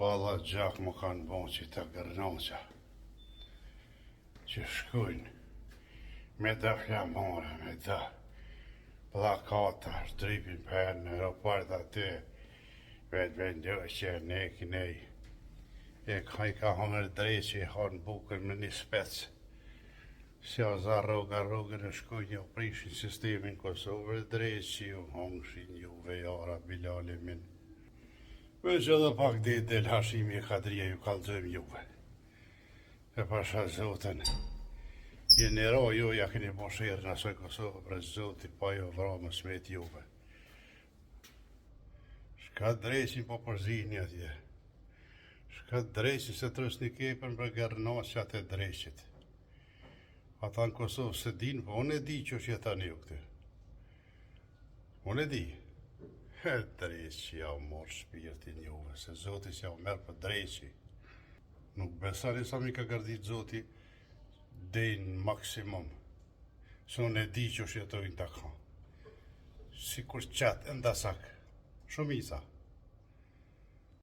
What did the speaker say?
Valla gjak më kanë bo qita gërnoqa Që shkujnë Me do flamore, me do Plakata, zdrypin për në aeroport aty Vetëvendosje, ne kënej E ka i ka hongër dreqi, hanë bukën me një spec Si o za rroga rrogën e shkujnë jau prishin sistemin Kosovë dreqi ju hongshin juve ja rabbil alemin Veç edhe pak ditë del Hashimi e Kadria ju kallxojmë juve. E pasha Zotin. Jeni ro ju ja keni bo sherrin asaj Kosovë bre Zoti pa ju vra mos met juve. Shka dreqin po përzini atje. Shka dreqin se trysni kepën bre gërnoqat e dreqit. Ata në Kosovë s'e din, po unë e di që është jetani ju këty. Unë e di. He, dreqi ja u marrtë shpirtin juve, se zoti s'ja u merr për dreqi. Nuk besoni sa mi ka gërdit zoti deri në maksimum. Se unë e di që është jetojnë të ka. Sikur qatë, endasak. Shumica.